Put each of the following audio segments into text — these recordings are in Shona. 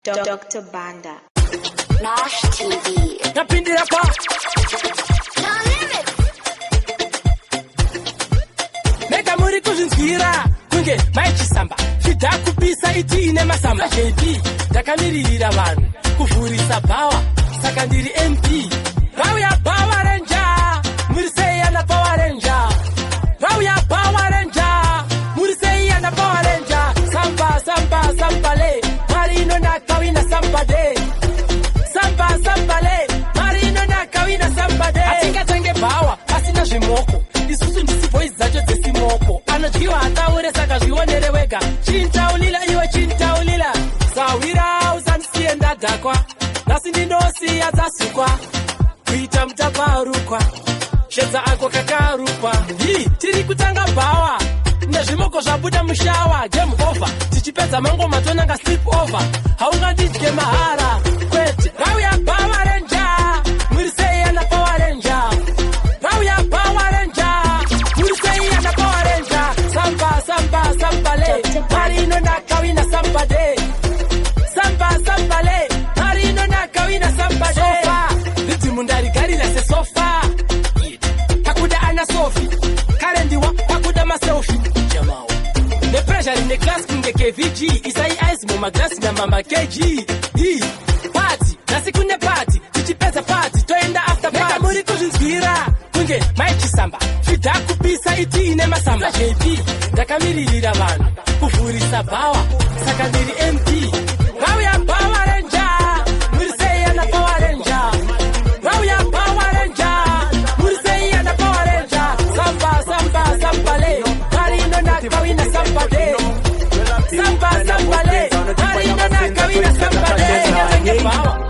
Dr. Banda. Nash TV. Tapindira pa No limits. Mega muri kuzvinzwira kunge maichisamba zvidha kupisa iti ine masamba JP ndakamiririra vanhu kuvhurisa bhawa saka ndiri MP rauya bhawa renja muri sei ana power ranger rauya power ranger muri sei ana power ranger samba samba samba le mari inonaka wina samba de samba samba le mari inonaka wina samba de hatingatange bhawa pasina zvimoko isusu ndisi boys dzacho dzesimoko anodyiwa hataure saka zvionere wega chintaulila iwe chintaulila sahwira usandisiye ndadhakwa nhasi ndinosiya dzasukwa kuita mutaparukwa shedza ako kakarukwa hi tiri kutanga bhawa nezvimoko zvabuda mushawa jam over tichipedza mangoma tonanga sleep over haungandidye mahara kwete rauya bhawa renja muri sei ana power ranger rauya power ranger muri sei ana power ranger samba samba samba le mari inonaka wina samba de samba samba le mari inonaka wina samba de ridhimu ndarigarira sesofa pakuda ana sofi karendiwa pakuda maselfi jamao nepressure rine class kunge KVG isai ice mumagrasi namama kg i party nhasi kune party tichipedza party toenda after party muri kuzvinzwira kunge maichisamba zvidha kupisa iti ine masamba JP ndakamiririra vanhu kuvhurisa bhawa saka ndiri MP rauya bhawa renja muri sei ana power ranger rauya power ranger muri sei ana power ranger samba samba samba le mari inonaka wina samba de samba samba le mari inonaka wina samba de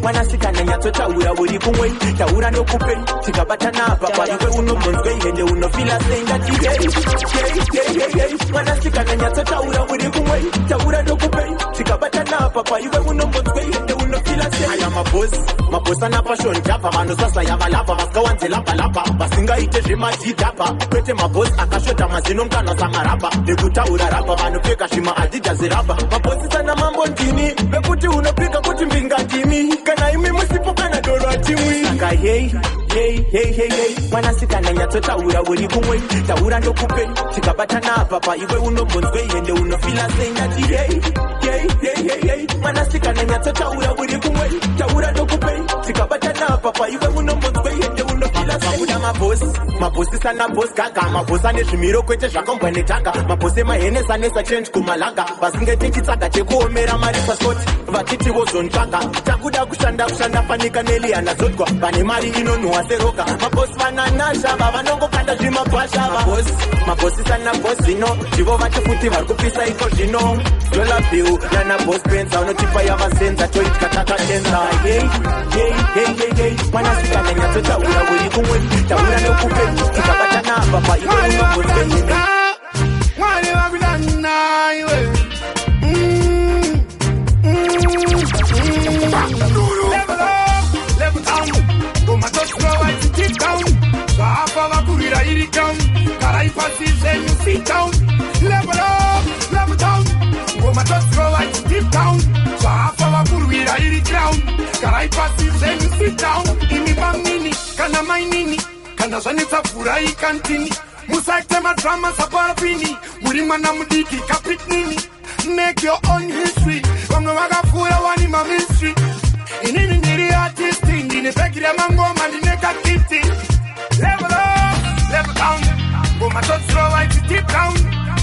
Mwanasikana nyatsotaura uri kumwe taura ndokupe tikabatana apa paiwe unombonzwei ende unofila sei ndati mwanasikana nyatsotaura uri kumwe taura ndokupe tikabatana apa paiwe unombonzwei ende unofila sei aya mabhosi mabhosi ana passion java vanosasa yavalava vasingawanze lapa lapa vasingaite zvemadhidhapa kwete mabhosi akashota mazino mukanwa samarabha nekutaura rabha vanopfeka zvima adidas rabha mabhosi sana mambo ndini vekuti unopika kuti mbinga ndimi kana imi musipo kana doro hatimwi saka hei hei hei hei hei mwanasikana nyatsotaura uri kumwe taura ndokupe tikabatana apa paiwe unombonzwei ende unofila sei ndati hei hei hei hei hei mwanasikana nyatsotaura uri kumwe taura ndokupe tikabatana apa paiwe unombonzwei ende unofila sei pakuda mabhosi mabhosi sana bosi gaga mabhosi ane zvimiro kwete zvakambwa nedhaga mabhosi emahenesa nesa change kumalanga vasingaite chitsaga chekuomera mari paspoti vachiti vozontsvaga takuda kushanda kushanda fanika neliana zodwa vane mari inonhuhwa seroga mabhosi vananashava vanongokanda zvimabhashava mabhosi sana bosi zvino ndivo vacho futi vari kupisa iko zvino dollar bill nana boss benza unotipa yavasenza toitya takatenza hei hei hei hei hei mwanasikana nyatsotaura uri kumwe taura nokupe tikabatana apa paiwe unombonzwei Mwari vakudana iwe. Level up, level down. Ngoma tothrow it deep down. Zvafa vakurwira iri down. Garai pasi zvenyu sit down. Level up, level down. Ngoma tothrow it deep down. Zvafa vakurwira iri crown. Garai pasi zvenyu sit down. Imi bamnini kana mainini kana zvanetsa vhurai kantini musaite madrama saparapini muri mwana mudiki kapitnini make your own history vamwe vakapfuura wani mamistry inini ndiri artist ndine bhegi remangoma ndine kakiti level up level down ngoma todzirova iti deep down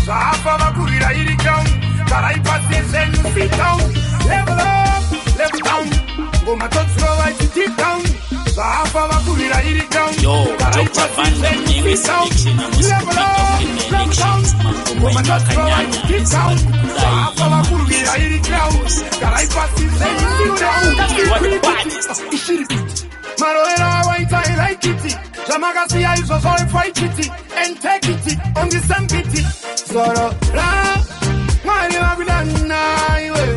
zvafa vakurwira iri down garai pasi zvenyu sit down level up level down ngoma todzirova iti deep down zvafa vakurwira iri down Yo, garai Dr. pasi Banda zvenyu Mnewe sit down selection level up level down ngoma todzirova iti deep down zvafa vakurwira iri down garai pasi zvenyu sit down You are the baddest. Maroera waita ilaikiti zvamakasiya izvozvo ifaititi and take it on the same beat zoro ra mwari vakudana iwe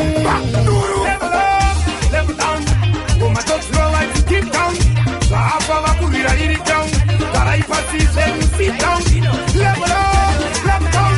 Level up, level down. Ngoma todzirova iti deep down zvafa vakurwira iri down garai pasi zvenyu sit down level up level down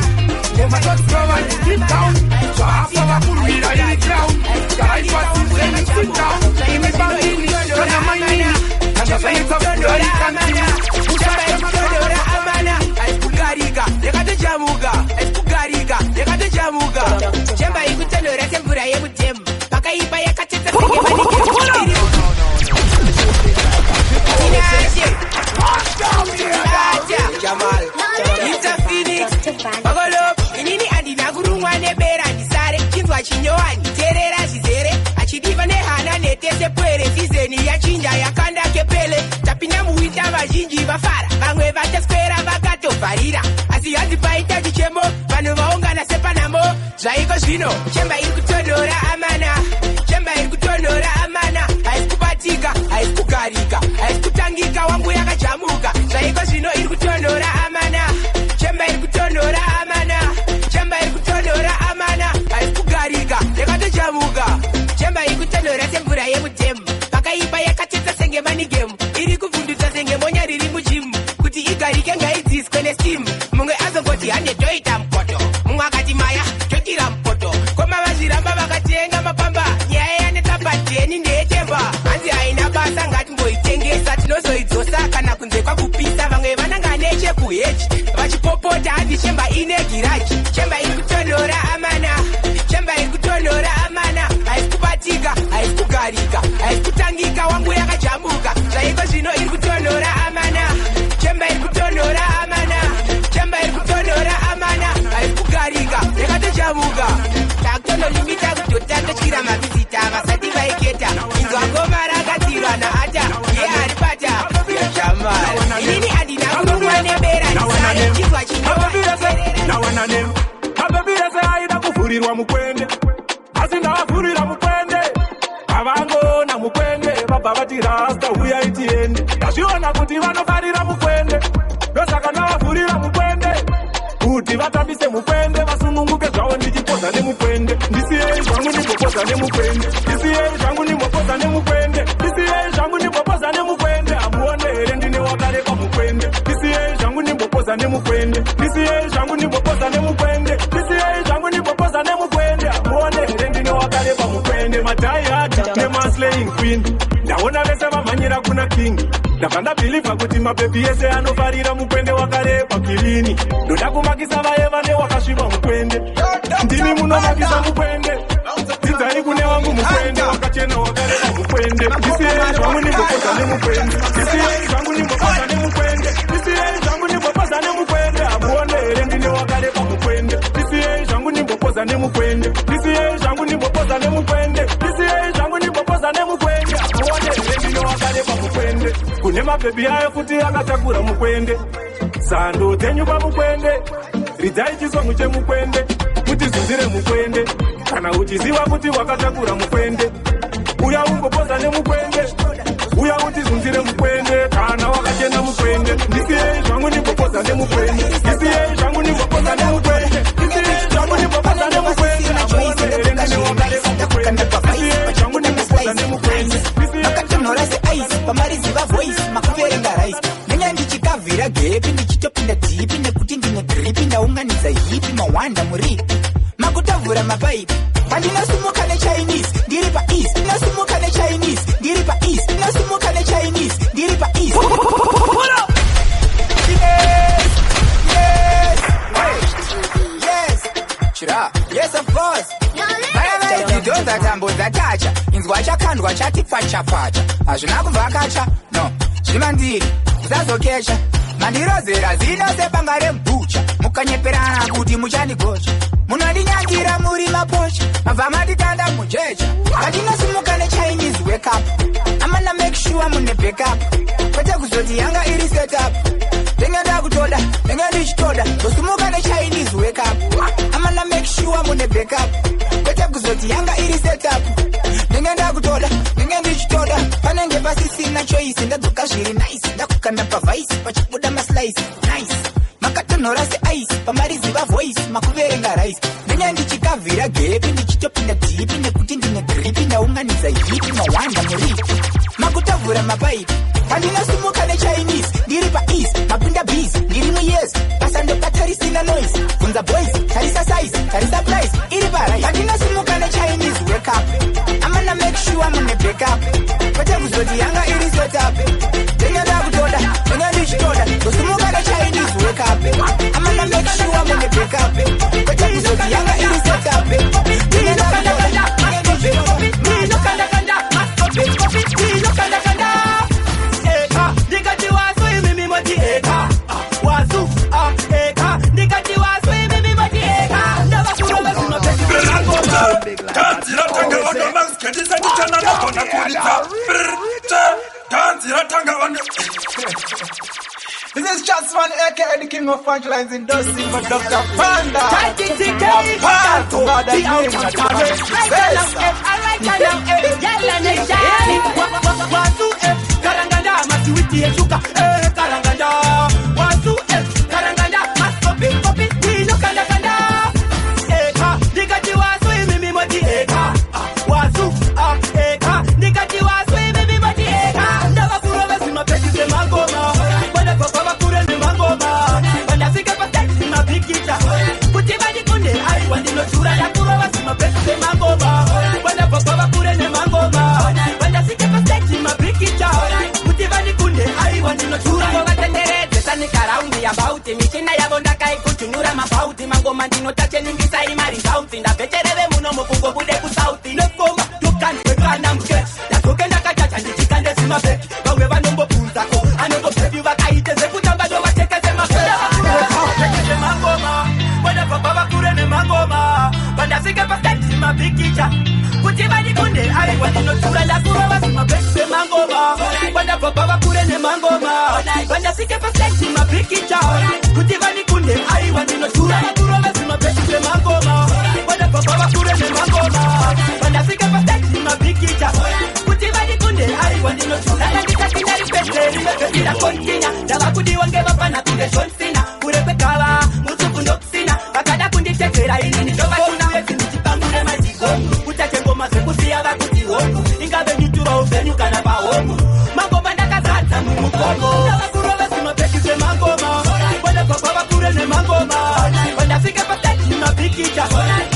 tese pwere. Season yachinja, yakanda kepele. Tapinda muwinter, vazhinji vafara, vamwe vachaswera vakatovharira. Asi hanzi paita chichemo, vanhu vaungana sepanamo. Zvaiko zvino, chamber iri kutonhora amana, chamber iri kutonhora amana. Haisi kubatika, haisi kugarika, haisi kutangika, wangu yakajamuka. Zvaiko zvino iri kutonhora amana, chamber iri kutonhora amana, chamber iri kutonhora amana, haisi kugarika, yakatojamuka. Chamber iri kutonhora semvura yemudhemu, pakaipa yakatsetsa senge manigemu, iri kuvhundutsa senge monya riri mugym. Kuti igarike ngaidziswe nesteam. Mumwe azongoti hande toita mukoto, mumwe akati maya toitira mukoto. Koma vazviramba vakatenga mapamba, nyaya yanetsa padheni ndeyechamber. Hanzi haina basa, ngatimboitengesa, tinozoidzosa kana kunze kwakupisa. Vamwe vananga nechekuheji vachipopota, hanzi chamber ine giraji. Chamber iri kutonhora amana, chamber iri kutonhora amana, haisi kubatika, haisi kugarika, haisi kutangika, wangu yakajamuka. Zvaiko zvino iri kutonhora amana, chamber iri kutonhora amana, chamber iri kutonhora amana, haisi kugarika, yakatojamuka. Takutonolimita kudhota, totyira mavisitors vasati vaiketa. Inzwa ngoma rakadzirwa naata ye aripata yajamara. Inini handina kurumwa nebera, ndisare chizwa. Nawana nem mabhebhi ese aida kuvhurirwa mukwende, asi ndavavhurira mukwende. Havangona mukwende vabva vati, "Rasta, uyai tiende." Ndazviona kuti vanofarira mukwende, ndosaka ndavavhurira mukwende kuti vatambise mukwende, vasununguke zvavo. Ndichipoza nemukwende, ndisiyei zvangu ndimbopoza nemukwende, ndisiyei zvangu ndimbopoza nemukwende, ndisiyei zvangu ndimbopoza nemukwende. Hamuone here ndine wakareba mukwende? Ndisiyei zvangu ndimbopoza nemukwende, ndisiyei zvangu ndimbopoza nemukwende, ndisiyei zvangu ndimbopoza nemukwende. Hamuone here ndine wakareba mukwende? Madiehard nemaslaying queen, ndaona vese vamhanyira kuna king. Ndabva ndabhilivha kuti mabhebhi ese anofarira mukwende wakareba clean. Ndoda kumakisa vaye vane wakasviba mukwende. Ndimi munomakisa mukwende, dzidzai kune wangu mukwende wakachena, wakareba mukwende. Ndisiyei zvangu ndimbopoza nemukwende, ndisiyei zvangu ndimbopoza nemukwende, ndisiyei zvangu ndimbopoza nemukwende. Hamuone here ndine wakareba mukwende? Ndisiyei zvangu ndimbopoza nemukwende, ndisiyei zvangu ndimbopoza nemukwende, ndisiyei zvangu ndimbopoza nemukwende. Hamuone here ndine wakareba mukwende? Kune mabhebhi ayo futi akatakura mukwende, sando dzenyu pamukwende. Ridzai chisongu chemukwende kuti zunzire mukwende. Kana uchiziva kuti wakatakura mukwende, uya umbopoza nemukwende, uya utizunzire mukwende kana wakachena mukwende. Ndisiyei zvangu ndimbopoza nemukwende, ndisiyei zvangu ndimbopoza nemukwende, ndisiyei zvangu ndimbopoza nemukwende. Hamuone here ndine wakareba mukwende? Ndisiyei zvangu ndimbopoza nemukwende. Makatonhora seice, pamariziva voice, makuverenga rice. Ndenge ndichikavhira gap, ndichitopinda deep nekuti ndine grip. Ndaunganidza heap, mawanda muripi, makutavhura mapaipi. Pandinosimuka neChinese ndiri paeast, ndinosimuka neChinese ndiri paeast, ndinosimuka neChinese ndiri paeast. Yes, chira, yes, of course. Vaya tambo dzatacha, inzwa chakandwa chati pfacha-pfacha, hazvina kubvakacha no zvimandiri musazokecha. Mandirozera zino sebanga remubucha, mukanyeperana kuti muchandigocha, munondinyangira muri mapocha, mabva mandikanda mujecha. Pandinosimuka neChinese, wake up amana, make sure mune backup, kwete kuzoti yanga iri setup. Ndenge ndakutoda, ndenge ndichitoda zosimuka neChinese, wake up amana, make sure mune backup, kwete kuzoti yanga iri setup. Ndenge ndakutoda, ndenge ndichitoda, panenge pasisina choice. Ndadzoka zviri nice, ndakukanda pavhaisi pachibuda maslice nice. Makatonhora seice, pamariziva voice, makuverenga rice. Ndenge ndichikavhira gap, ndichitopinda deep nekuti ndine grip. Ndaunganidza heap, mawanda muripi, makutavhura mapaipi. Pandinosimuka neChinese ndiri paeast, mapinda busy, ndiri muyes, basa ndobata risina noise. Bvunza boys, tarisa size, tarisa price iri parai. Pandinosimuka neChinese, wake up amana, make sure mune backup, kwete kuzoti yanga iri setup. Ndenge ndakutoda, ndenge ndichitoda zosimuka neChinese, wake up amana, make sure mune backup, kwete kuzoti yanga iri setup. Ndenge ndakutoda, ndenge ndichitoda. Ndinokandakanda eka, ndikati wasu, imimi moti eka wasu eka, ndikati wasu, imimi moti eka, ndavakurova. Tadzira tanga. Ridza. Dhanzi ratanga vanhu. This is Chasman, aka the King of Punchlines in Dustin for Dr. Panda. Michina yavo ndakaikutunura mabhauti mangoma ndinotacheningisa imari zauti ndabvechereve muno mukungo bude kusauti nekoma tokanzwekana mke ndadzoke ndakachacha ndichikandezimabheki vamwe vanombobvunzako anongobvepi vakaite zvekutamba ndovatekezemangoma vodabva vakure nemangoma vandasvike pastage mapikicha kuti vandikunde aiwa ndinotura ndakurova zimabheki zvemangoma vandabva vakure nemangoma vandasvike pastage mapikicha kuti vandikunde aiwa ndinotura vakurova zimabheki zvemangoma vandabva vakure nemangoma vandasvike pastage mapikicha kuti vandikunde aiwa ndinotura ndandisati ndaripeseri vebvesira kontina ndavakudiwa ngevapana kunge John Cena kure kwegava mutsuku ndokusina vakada kunditedzera inini ndovatuna ndichipangure maziko kutate ngoma zvekusiya vakuti hongu ingave nditura upenyu kana pahongu mangoma ndakazadza mumugongo ndavakurova zvimabheki zvemangoma vandabva vakure nemangoma vandasvike pastage mapikicha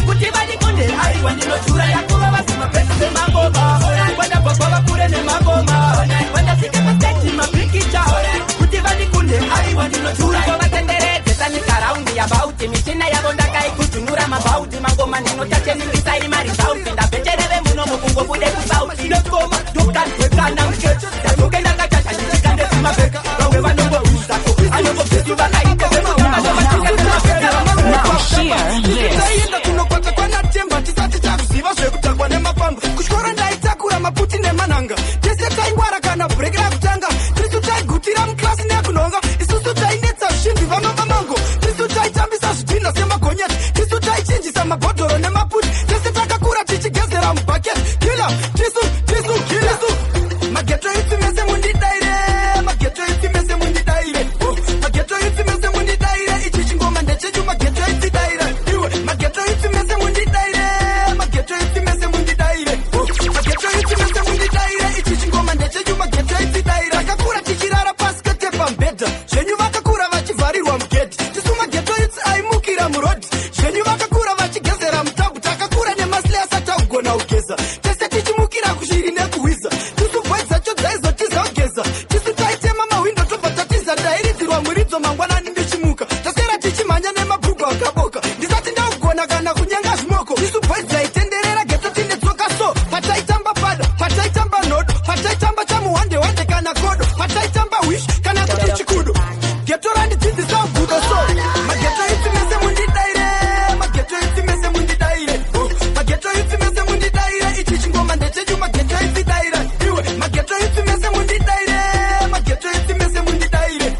kuti vandikunde aiwa ndinotura ndakurova zvimabheki zvemangoma vandabva vakure nemangoma vandasvike pastage mapikicha kuti vandikunde aiwa ndinotura vatenderedzesa nekaraundi yabauti michina yavo ndakaikutunura mabhauti mangoma ndinotacheningisa imari zauti ndabvechereve muno mukungo bude kusauti nekoma ndokanzwekana mke ndadzoke ndakachacha ndichikandezimabheka vamwe vanombobvunzako anongobvetu vakaite zvemutaienda kunokwata kwanatemba tisati takuziva zvekudhakwa nemapamba kutyora ndaitakura maputi nemanhanga tese taingwara kana bhureki rakutanga tisu taigutira muklasi nekunhonga isusu tainetsa zvishindi vamamamango tisu taitambisa zvidhinha semagonyeti tisu taichinjisa mabhodhoro nemaputi tese takakura tichigezera mubhaketi kila tisu tisu tisu mageto itsi mese mundidaire mageto itsi mese mundidaire mageto itsi mese mundidaire ichi chingoma ndechenyu mageto itsi daira iwe mageto itsi mese mundidaire mageto itsi mese mundidaire mageto itsi mese mundidaire ichi chingoma ndechenyu mageto itsi daira takakura tichirara pasi kwete pamubhedha zvenyu vakakura vachivharirwa mugedhi tisu mageto itsi aimukira murodhi zvenyu vakakura vachigezera mutabhu takakura nemasle asati agona kugeza tese tichimukira kushiri nekuhwiza tisu bhoi dzacho dzaizotiza kugeza tisu taitema mahwindo tobva tatiza ndairidzirwa muridzo mangwanani ndichimuka taswera tichimhanya nemabhuku akaboka ndisati ndakugona kana kunyenga zvimoko tisu bhoi dzaitenderera geto tine tsoka so pataitamba pada pataitamba nhodo pataitamba chamuhwandehwande kana kodo pataitamba wish kana kuti chikudo geto randidzidzisa gudo so mageto itsi mese mundidaire mageto itsi mese mundidaire mageto itsi mese mundidaire ichi chingoma ndechenyu mageto itsi daira iwe mageto itsi mese mundidaire mageto itsi mese mundidaire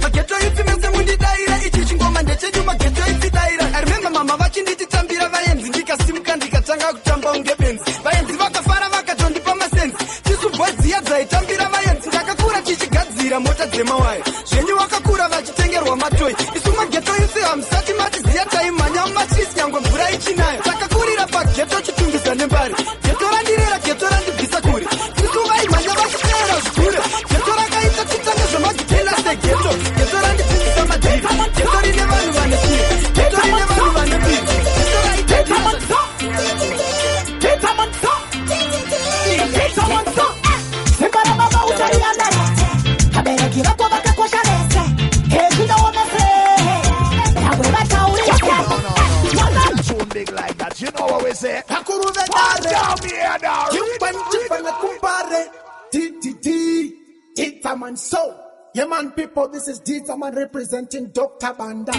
mageto itsi mese mundidaire ichi chingoma ndechenyu mageto itsi daira. I remember mama vachindititambira vaenzi ndikasimuka ndikatanga kutamba unge benzi vaenzi vakafara vakatondipa masenzi tisu bhoi dziya dzaitambira vaenzi ndakakura tichigadzira mota dzemawaya zvenyu vakakura vachitengerwa matoi isu mageto itsi hamusati matiziya taimhanya mumatrisi nyangwe mvura ichinaya takakurira pageto chitungisa nembari geto randirera geto randibvisa kure tisu vaimhanya vachiteera zvigure geto rakaita titange zvemagitela segeto geto randidzidzisa madhiri geto rine vanhu vane chiri geto rine vanhu vane mbiri geto raitedzisa. Big like that, you know what we say. Ditaman so. Yeah man people, this is Ditaman representing Dr. Banda.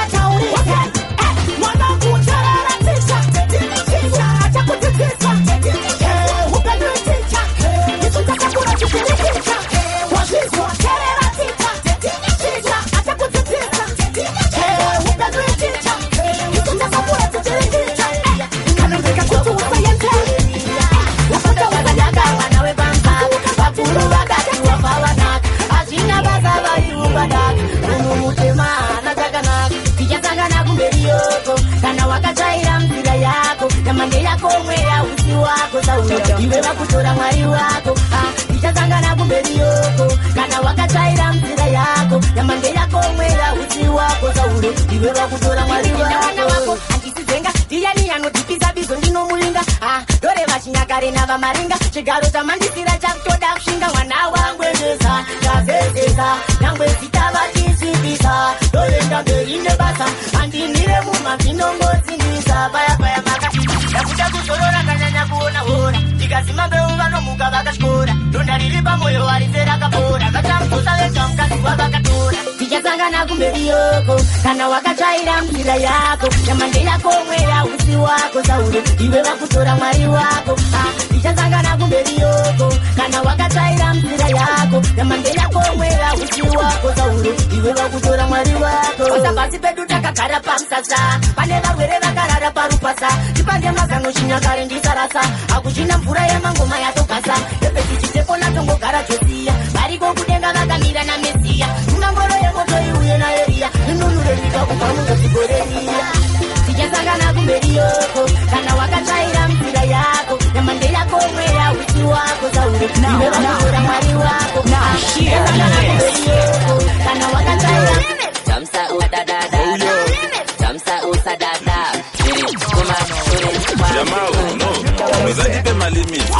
zvisingataurike. Mwanangu teerera ticha, ticha achakudzidzisa. Upenyu iticha, isu takakura tichirikicha. Wazvizwa, teerera ticha, ticha achakudzidzisa. Upenyu iticha, isu takakura tichirikicha. Kana ndikakuti usaende, wapota wakanaka vana vepamupaka, vakuru vakati wafa vanaka, hazvina basa vaiumbadaka, munhu mutema haana chakanaka. Tichasangana kumberi yoko, kana wakatsvaira nzira yako, nyama ndeyako mweya usi wako, sauro iwe vakutora Mwari wako. Tichasangana kumberi yoko, kana wakatsvaira nzira yako, nyama ndeyako mweya usi wako, sauro iwe vakutora Mwari wako. Handisi dzenga ndiyani anodhipisa bizo ndinomuvinga. Ndoreva chinyakare navamaringa, chigaro chamandisira chakutoda kushinga. Mwana wangwezesa ndazezesa, nyangwe zita vatisvibisa, ndoenda mberi nebasa, handinire muma ndinongotsindisa. Paya paya maka ndakuda kuzorora, kanyanya kuona hora, ndikazima mbeu vanomuka vakatyora, donda riri pamoyo varise rakapora, vachamukosa vega mukadzi wavakatora. Tichasangana kumberi yoko, kana wakatsvaira nzira yako, nyama ndeyako mweya usi wako, sauro iwe vakutora Mwari wako. Tichasangana kumberi yoko, kana wakatsvaira nzira yako, nyama ndeyako mweya usi wako, sauro iwe vakutora Mwari wako. Osa pasi pedu takagara pamusasa, pane varwere vakarara parupasa, tipange mazano chinyakare ndisarasa, hakuchina mvura yemangoma yatogasa, epetichitepona tongogara josiya, variko kudenga vakamira naMesiya, tungangoro yemoto iuye naEriya, inunure nyika kubva mungazigoreriya. Tichasangana kumberi yoko, kana wakatsvaira nzira yako, nyama ndeyako mweya usi wako, sauro iwe vakutora Mwari wako. Tichasangana kumberi yoko, kana wakatsvaira. Tamsa uda da da da, tamsa usa da da. Kuma Jamao, no, musandipe malimits.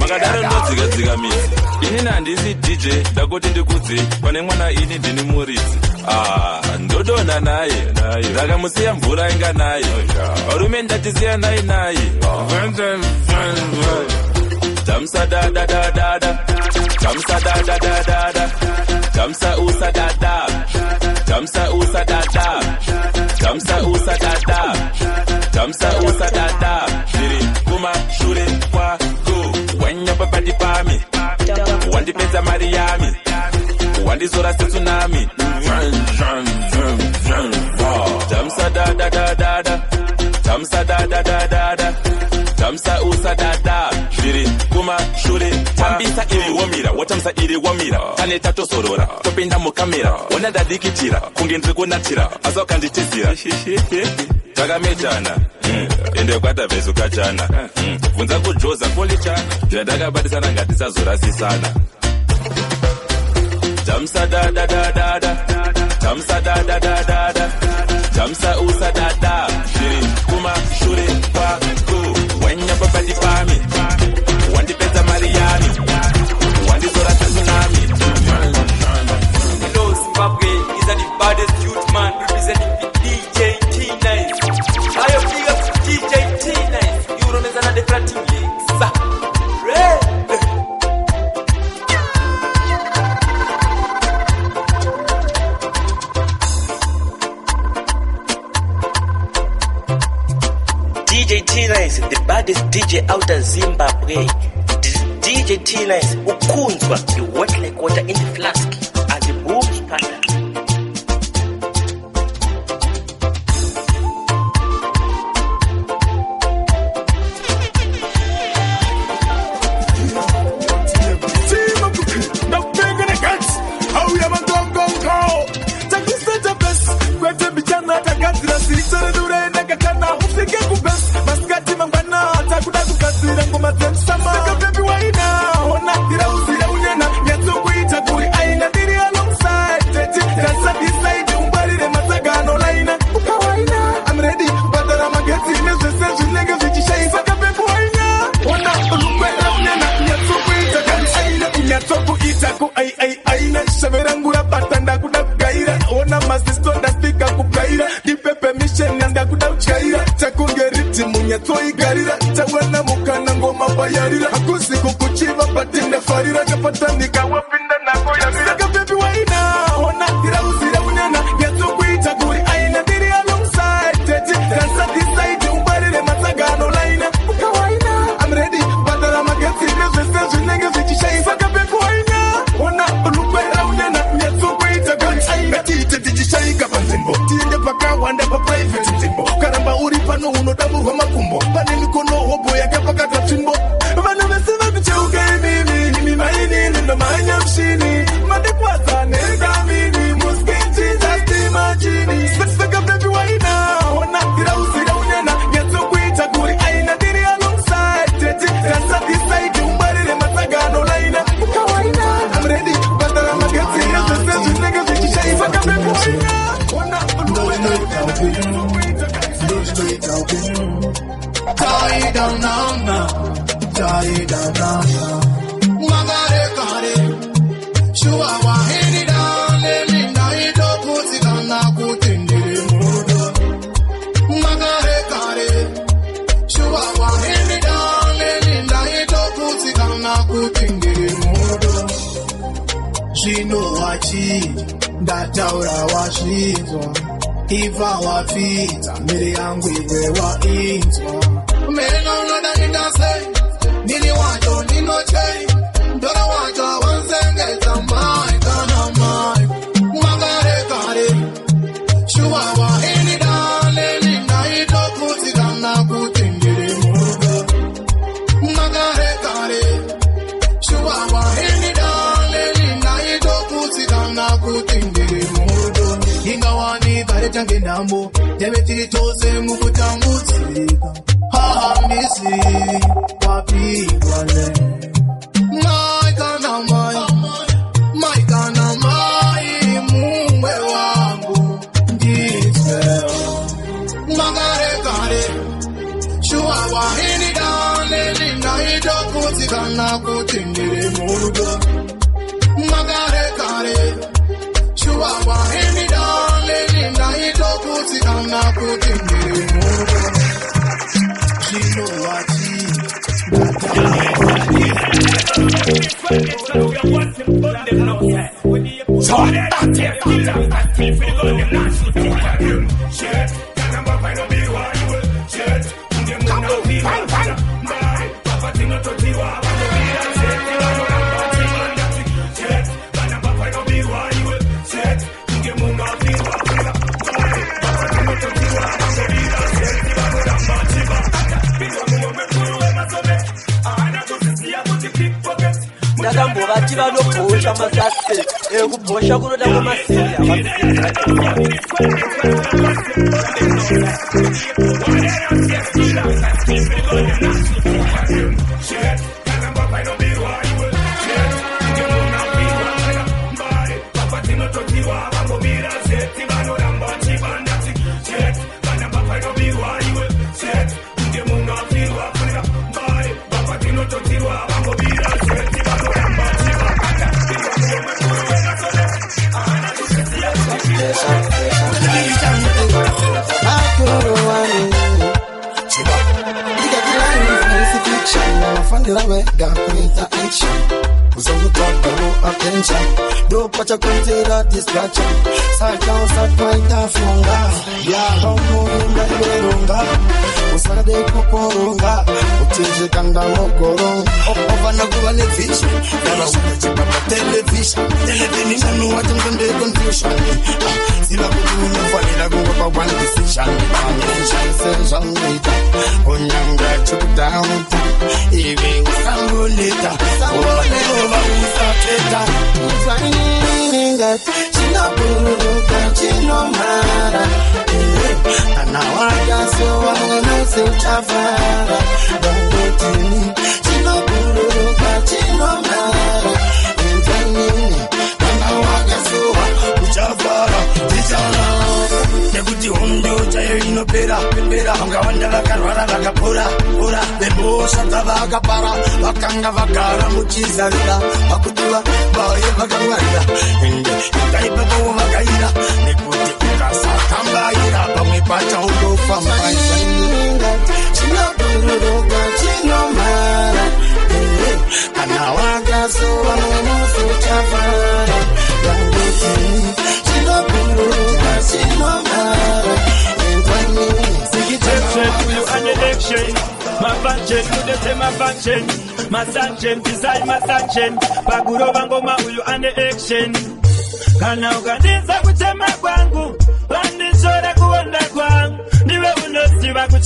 Makadaro ndodzika-dzika midzi. Inini handisi DJ, ndakoti ndikudzi. Pane mwana ini ndini muridzi. Ndodonha naye, ndakamusiya mvura inga naye. Varume ndatisiya naye naye. Tamsa da da da da da, tamsa da da da da da, tamsa usa da da, tamsa usa da da, tamsa usa da da, tamsa usa da da. Ndiri kumashure kwako, wanyapa pati pami, wandipedza mari yami, wandizora setsunami. Tamsa da da da da da, tamsa da da da da da, tamsa usa da da. Ndiri kumashure. Tambisa iri womira, wotamsa iri womira, tane tatozorora, topinda mukamera, wona ndadikitira kunge ndiri kunatira, asi wakanditizira. Takamechana ende kwatabvezukachana, bvunza kujoza kolichana, zvandakabatisana ngatisazorasisana. Tamsa da da da da da, tamsa da da da da da, tamsa usa da da. Ndiri kumashure kwako, wanyapa pati pami, wandipedza mari yami, wandizora setsunami. Hello Zimbabwe, is the baddest youth man representing the DJ T-Nice. Ayo big up to DJ T-Nice. You romezana the flatting legs. Red. DJ T-Nice, the baddest DJ out of Zimbabwe. DJ T-Nice, ukunzwa, you wet like water in the flask. As the boobs panda. Nyatsoigarira tawana mukana ngoma payarira hakusi kukuchiva patindafarira kapatanika wapinda nako yamira. Saka baby waina ona tirauzi raunena nyatsokuita kuri aina ndiri Takawanda paprivate nzvimbo. Ukaramba uri pano unodamburwa makumbo. Pane mikono hobho yakapakata tsvimbo. Vanhu vese vakucheuka imimi, imi mainini ndomhanya mushini. Mandikwadza nekamini, muskinji just imagine. Saka baby waina, ona tirausi raunyana, nyatsokuita kuri aina ndiri alongside. Teti tasa this side, ungwarire matsagano laina. Ukawaina, I'm ready kubhadhara magetsi ezvese zvinenge zvichishaiwa. Saka baby waina, ona Tie down now, now. Tie down now, now. Magare kare. Shuwa wahini dane linda ito kutsikana kutindiri mudo. Magare kare. Shuwa wahini dane linda ito kutsikana kutindiri mudo. Zvino wachi ndataura wazvinzwa. Iva wapfidza mberi yangu iwe wainzwa. Mena unoda ndingase, ndini wacho ndinochei. Ndora wacho wansengedza mai kana mai. Magare kare, shuwa waini dane linda kutsikana kuti ndiri murudo. Magare kare, shuwa waini dane linda kutsikana kuti ndiri murudo. Ingawani kare tange ndambo, teve tiri tose mukutambudzika. Hahamisi wapigwa le. Mai kana mai, mai kana mai, mumwe wangu ndizveo. Magare kare, shuwa wahini dane linda itokutsikana kuti ndiri murudo. Magare kare, shuwa wahini dane linda itokutsikana kuti ndiri murudo. Zvino wachi Ndakambovati vanobhosha masuspect ekubhosha kunoda kwemasimbi. Dopachakonzera distraction saka usakwaita funga paunoenda iweronga usade kuporonga uchizvikanda mugoronga ofana kuva nevision kana television munhu wacho ngonde confusion ziva kuti unofanira kungopa one decision sezvaunoita kunyangwe chikudauta iwe usamboneta unorova usapeta chinoburuka chinomhara kana wakasowa mwenose uchafara dangotini chinoburuka chinomhara enzanini kana wakasowa uchafara tichana nekuti hondo chaiyo inopera pera vangawanda vakarwara vakapora pora vemhosva dzavakapara vakanga vagara muchizarira vakudiva vaye vakangwarira ende itaipapowo vakaira nekuti ukasakambaira pamwe pacha unofamba. Chinoburuka chinomhara kana wakasowa mwenose uchafara dangotini chinoburuka chinomhara uyu ane action mafunction kudete mafunction masanction pisai masanction pakurova ngoma uyu ane action. Kana ukandinza kuchema kwangu vandishora kuona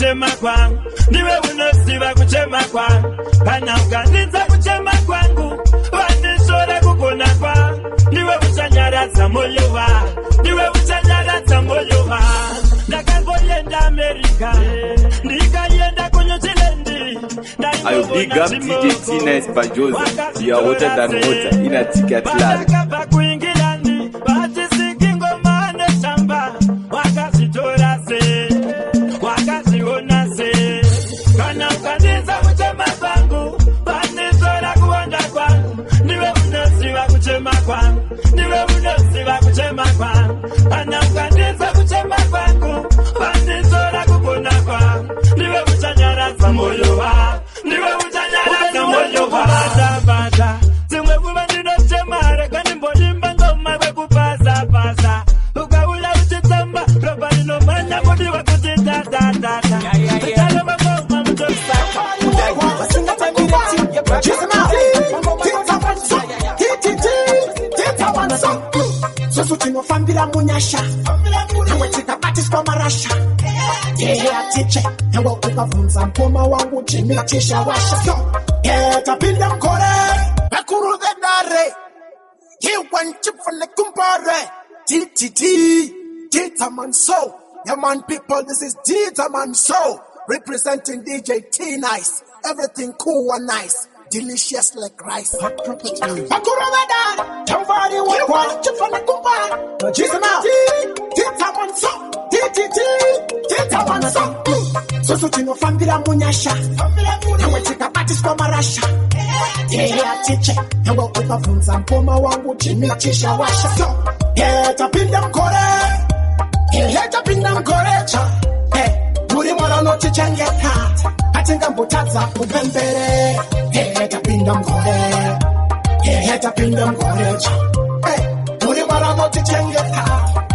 Kuchema kwangu, ndiwe unoziva kuchema kwangu. Kana ukandinzwa kuchema kwangu, vandisora kugona kwangu, ndiwe uchanyaradza moyo wangu, ndiwe uchanyaradza moyo wangu. Ndakamboenda Amerika, ndikaenda kuNew Zealand. I big up DJ T Nice Bajosa. You are hotter than water in a ticket lad. Vakabva kuIngilandi vachisiki ngoma neshamba, wakazvitora sei, wakazviona sei? Kana ukandinzwa kuchema kwangu, vandisora kuwanda kwangu, ndiwe unoziva kuchema kwangu, ndiwe unoziva kuchema kwangu. Kana ukandinzwa kuchema kwangu, vandisora kugona kwangu, ndiwe uchanyaradza moyo wangu, ndiwe uchanyaradza moyo wangu. Dzimwe nguva ndinochema, rega ndimboimba ngoma kwekupasa-pasa. Ukauya uchitsamba, ropa rinomhanya mudiwa kuti tatatata. Ndicharova ngoma mutosaka. Susu tinofambira munyasha, nyangwe tikabatiswa marasha. Tiche nyangwe ukabvunza mukoma wangu chimitisha washa. So tapinda mukore, vakuru vedare iwanchipfane kumbare ttt Ditaman Soul. Yeah man people, this is Ditaman Soul representing DJ T Nice. Everything cool and nice, delicious like rice. Vakuru vedare tamvari wakwa chipfane kumbare Jisana Ditaman Soul TTT Ditaman Soul. Susu tinofambira munyasha, nyangwe tikabatiswa marasha. Tiche nyangwe ukabvunza mukoma wangu chimitisha washa. So tapinda mukore, tapinda mukore cha muri mwana unotichengeta, hatingambotadza kupembere. Tapinda mukore, tapinda mukore cha muri mwana unotichengeta,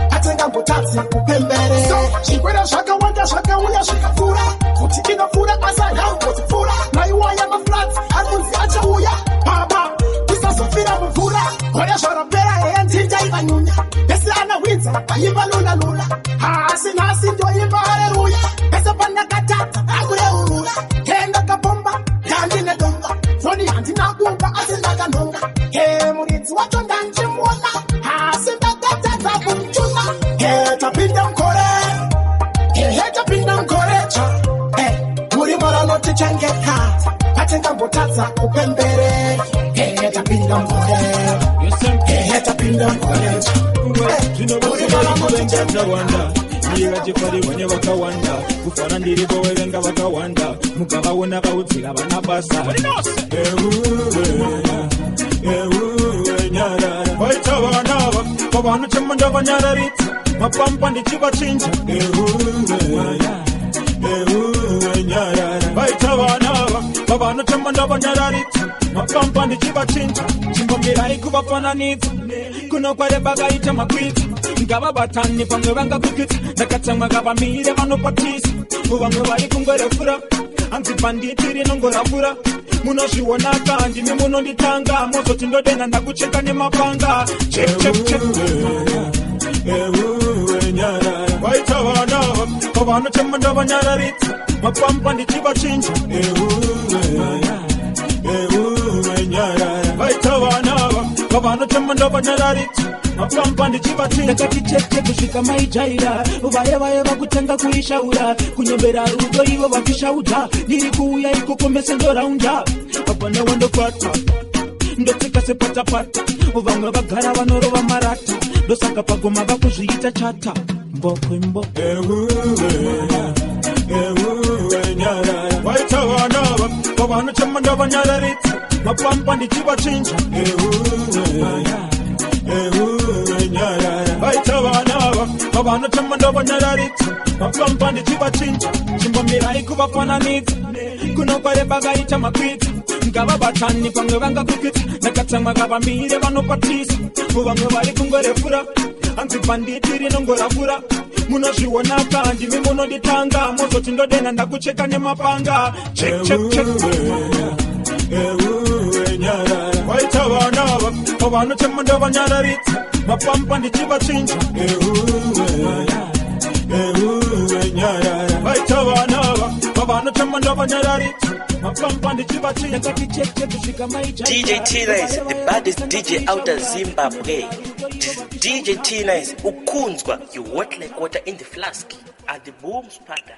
hatingambotadzi kupembere. Zvikwera zvakawanda zvakauya zvikapfuura, kuti inopfuura asi haungozipfuura. Maiwaya maflats ari kunzi achauya, baba tisazofira mumvura. Gore zvarapera heya ndindaivanyunya pese anahwinza aimba lula lula, hasi nhasi ndoimba hareruya. Pese pandakatadza akureurura, he ndakapomba ndandine domba, foni handina kumba asi ndakanhonga. He muridzi wacho ndandimuona, hasi ndakatadza kumutuna. He tapinda mukore, he tapinda mukore cha muri mwari anotichengeta, hatingambotadza kupembere. He tapinda mukore, he tapinda mukore cha muri mwari anotichengeta. Vachifariwa nevakawanda, kufara ndiripo wevenga vakawanda, mukavaona vaudzira vana basa. Vaita vanava pavanochema ndavanyararidza, mapampa ndichivachinja. Vaita vanava pavanochema ndavanyararidza, mapampa ndichivachinja. Chimbomirai kuvafananidza, kuno kwareba vaita makwidza, ngavabatani pamwe vangakwikidza. Ndakatsamwa ngavamire vanopatisa, vamwe vari kungorefura, hanzi bhanditi rinongoravura. Munozvionaka ndimi munonditanga, mozoti ndodena ndakucheka nemapanga. Chek chek chek. Vaita vanava pavanochema ndavanyararidza, mapampa ndichivachinja. Vaita vanava pavanochema ndavanyararidza, mapampa ndichivachinja. Ndakati cheche kusvika maijaira, vaye vaye vakutanga kuishaura, kunyembera rudo ivo vachishaudha. Ndiri kuuya ikoko mese ndoraunda, hapana wandokwata, ndotsika sepatapata. Vamwe vagara vanorova marata, ndosaka pagoma vakuzviita chata. Mboko imbo. Vaita vanava pavanochema ndavanyararidza, mapampa ndichivachinja. Vaita vanava pavanochema ndavanyararidza, mapampa ndichivachinja. Chimbomirai kuvafananidza, kuno kwareba vaita makwidza, ngavabatani pamwe vangakwikidza. Ndakatsamwa ngavamire vanopatisa, vamwe vari kungorefura, hanzi bhanditi rinongoravura. Munozvionaka ndimi munonditanga, mozoti ndodena ndakucheka nemapanga. Chek chek chek. Vaita vanava pavanochema ndavanyararidza, mapampa ndichivachinja. Vaita vanava Pavanochema ndovanyararidza, mapamba ndichivachinja. Ndakati cheche kusvika maijaira. DJ T-Nice, the baddest DJ out of Zimbabwe. DJ T-Nice, ukunzwa, you wet like water in the flask. At the boom spada.